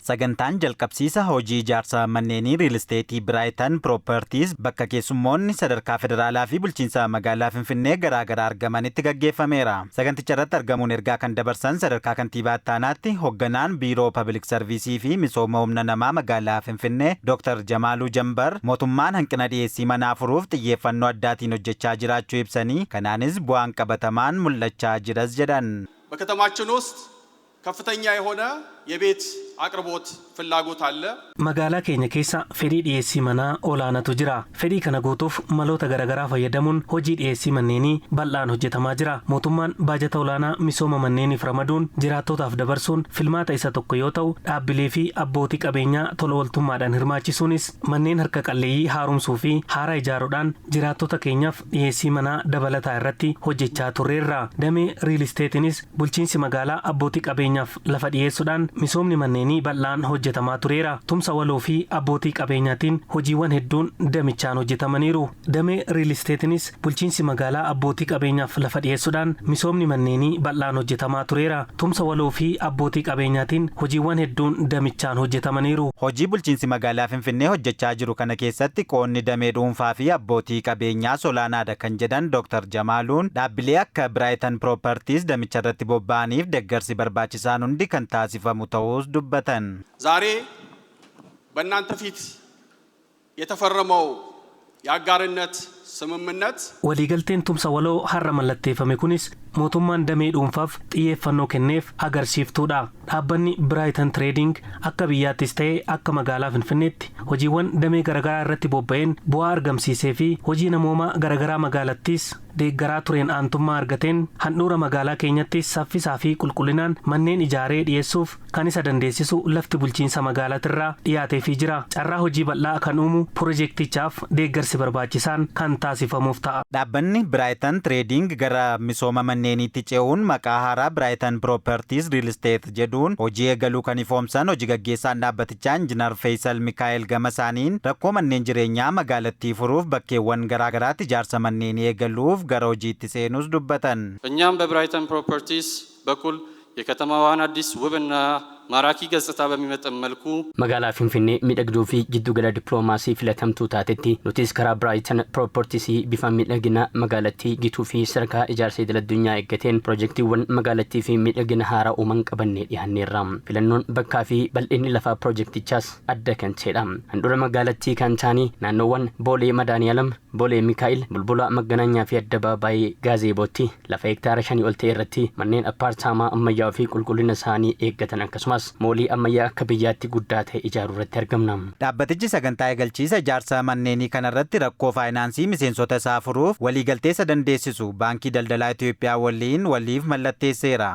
Sagantaan jalqabsiisa hojii ijaarsa manneenii riilisteetii Biraayitan Piroopartiis bakka keessummoonni sadarkaa federaalaa fi bulchiinsa magaalaa Finfinnee garaagaraa argamanitti gaggeeffameera. Saganticha irratti argamuun ergaa kan dabarsan sadarkaa kantiibaa ittaanaatti hogganaan Biiroo Pabilik Sarviisii fi Misooma Humna Namaa magaalaa Finfinnee Dooktar Jamaaluu Jambar mootummaan hanqina dhiyeessii manaa furuuf xiyyeeffannoo addaatiin hojjechaa jiraachuu ibsanii, kanaanis bu'aan qabatamaan mul'achaa jiras jedhan. በከተማችን ውስጥ ከፍተኛ የሆነ የቤት አቅርቦት ፍላጎት አለ። Magaalaa keenya keessa fedhii dhiyeessii manaa olaanaatu jira. Fedhii kana guutuuf maloota garaagaraa fayyadamuun hojii dhiyeessii manneenii bal'aan hojjetamaa jira. Mootummaan baajata olaanaa misooma manneeniif ramaduun jiraattotaaf dabarsuun filmaata isa tokko yoo ta'u, dhaabbilee fi abbootii qabeenyaa tola ooltummaadhaan hirmaachisuunis manneen harka qalleeyyii haaromsuu fi haaraa ijaaruudhaan jiraattota keenyaaf dhiyeessii manaa dabalataa irratti hojjechaa turreerra. Damee riilisteetiinis bulchiinsi magaalaa abbootii qabeenyaaf lafa dhiyeessuudhaan misoomni manneenii bal'aan hojjetamaa tureera. Tumsa waloo fi abbootii qabeenyaatiin hojiiwwan hedduun damichaan hojjetamaniiru. Damee riilisteetiinis bulchiinsi magaalaa abbootii qabeenyaaf lafa dhiyeessuudhaan misoomni manneenii bal'aan hojjetamaa tureera. Tumsa waloo fi abbootii qabeenyaatiin hojiiwwan hedduun damichaan hojjetamaniiru. Hojii bulchiinsi magaalaa Finfinnee hojjechaa jiru kana keessatti qoonni damee dhuunfaa fi abbootii qabeenyaa olaanaadha kan jedhan Dr. Jamaaluun, dhaabbilee akka Biraayitan Piroopartiis damicha irratti bobba'aniif deeggarsi barbaachisaan hundi kan taasifamu ta'uus dubbatan. ዛሬ በእናንተ ፊት የተፈረመው የአጋርነት ስምምነት Waliigalteen tumsa waloo har'a mallatteeffame kunis mootummaan damee dhuunfaaf xiyyeeffannoo kenneef agarsiiftuudha. Dhaabbanni Biraayitan Tireeding akka biyyaattis ta'e akka magaalaa Finfinneetti hojiiwwan damee garaagaraa irratti bobba'een bu'aa argamsiisee fi hojii namoomaa garaagaraa magaalattiis deeggaraa tureen aantummaa argateen handhuura magaalaa keenyatti saffisaa fi qulqullinaan manneen ijaaree dhiyeessuuf kan isa dandeessisu lafti bulchiinsa magaalaatirraa dhiyaateefii jira. Carraa hojii bal'aa kan uumu piroojeektichaaf deeggarsi barbaachisaan kan taasifamuuf ta'a. Dhaabbanni Biraayitan Tireeding gara misooma manneeniitti ce'uun maqaa haaraa Biraayitan Piroopartiis Riil Isteet jedhuun hojii eegaluu kan ifoomsan hojii gaggeessaan dhaabbatichaa Injinar Feesal Mikaa'el gama isaaniin, rakkoo manneen jireenyaa magaalattii furuuf bakkeewwan garaagaraatti ijaarsa manneenii eegaluuf gara hojiitti seenuus dubbatan. እኛም በብራይተን ፕሮፐርቲስ በኩል የከተማዋን አዲስ ውብና ማራኪ ገጽታ በሚመጥን መልኩ Magaalaa Finfinnee miidhagduu fi jiddugala dippiloomaasii filatamtuu taatetti nutis karaa Biraayitan Pirooportisii bifa miidhagina magaalattii gituu fi sadarkaa ijaarsa idil addunyaa eeggateen piroojeektiiwwan magaalattii fi miidhagina haaraa uuman qabannee dhiyaanneerra. Filannoon bakkaa fi bal'inni lafaa piroojeektichaas adda kan ta'edha. Handhuura magaalattii kan ta'anii naannoowwan Boolee Madaaniyalam, Boolee Mikaa'il, Bulbula Magganaanyaa fi Addabaabaayii Gaazeebootti lafa hektaara 5 ol ta'e irratti manneen appaartaamaa ammayyaa'oo fi qulqullina isaanii eeggatan, akkasumas moolii ammayyaa akka biyyaatti guddaa ta'e ijaaruu irratti argamna. Dhaabbatichi sagantaa eegalchiisa ijaarsa manneenii kanarratti rakkoo faayinaansii miseensota isaa furuuf waliigaltee isa dandeessisu Baankii Daldalaa Itoophiyaa waliin waliif mallatteesseera.